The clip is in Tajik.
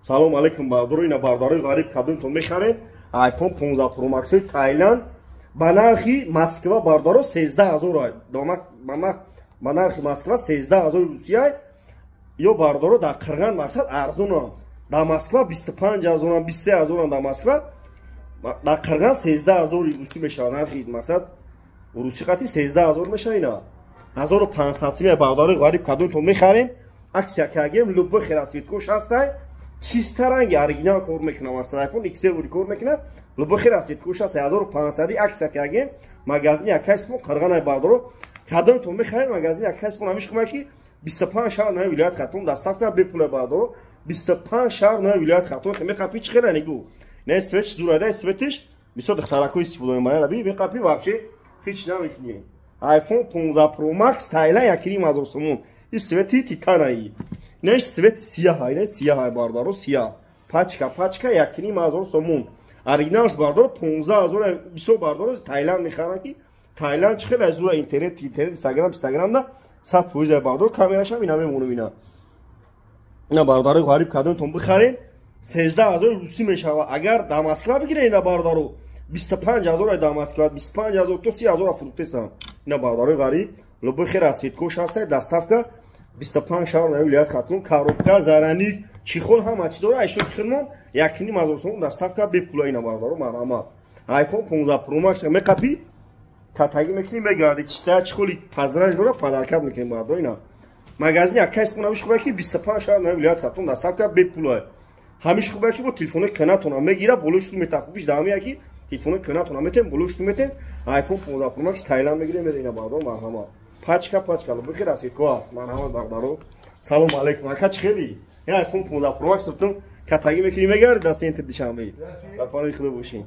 Салом алейкум, бародаро. Ина, бародарои ғариб, кадомтон мехаред iPhone 15 Pro Max Тайланд ба нархи Москва, бародаро, 13 000, ба нархи Москва 13 000 русия. Ё, бародаро, дар Қирған мақсад арзонам. Дар Москва 25 000, 23 000 дар Москва, дар Қирған 13 000 русӣ мешавад. Нархи мақсад русӣ қати 13 000 мешавад. Ина 1500 сими, бародарои ғариб, кадомтон мехарем, акция кагем. Любой хел расцветкош ҳастай, чиста, ранги оригинал кор мекунам. Мақсад iPhone XR кор мекунад, любой хел расцветкош ҳаст. 1500 акция кагем. Магазини Акайсмон Қирғанай, бародаро, кадомтон мехарем, магазини Акайсмон ҳамиш кумак ки 25 шаҳр нави вилоят Хатлон доставка бепула, бародаро, 25 шаҳр нави вилоят Хатлон. Меқапи, чӣ хела нигу не, светш зурада, светиш бисёр духтаракҳои истифода мебаранд. Би меқапи, вообще ҳеч намекунӣ. iPhone 15 Pro Max Тайланд 1500 сомон. И цвети титанаи не, цвет сияҳа, не, сияҳа, бародаро, сияҳ. Пачка, пачка 1500 сомон. Оригиналш, бародаро, 15 000. Бисёр, бародаро, Тайланд мехаранд ки Тайланд чӣ хеле зура. Интернет, Инстаграм, Инстаграмда 100%, бародаро. Камерашам ина мемонам. Ина, бародарои ғариб, кадомтон бихарен, 13 000 русӣ мешавад. Агар дар Москва бигирен, ина, бародаро, 25 000, дар Москва 25 000 то 30 000 фурӯхтесам. Ина, бародарои ғариб, любой хел расцветкош ҳаста, доставка 25 шаҳр нави вилоят Хатлон. Коробка, зарядник, чехол, ҳама чи дора. Айшо хирмон 1500 сомон, доставка бепула. Ина, бародаро, марҳамат. iPhone 15 Pro Max меқапӣ, катагӣ мекунӣ, мегарди, чиста, чехоли пазранж дора, подаркат мекунем, бародаро. Ина магазини Акайс хунамиш хуба ки 25 шаҳр нави вилоят Хатлон доставка бепула. Ҳамиш хуба ки бо телефонои канатона мегира, болои шуду метахубиш даҳамия ки телефонои канатона метем, болои шуду метем. iPhone 15 Pro Max Тайланд мегирем, медем. Ина, бародаро, марҳамат, пачка, пачка, бихи расцветко аст. Марҳамат, бародаро. Салом алейкум, ака, чӣ хели? Я iPhone 15 Pro Max тутум, катагӣ мекунӣ, мегарди дар центр Душанбе. Ба панои Худо бошин.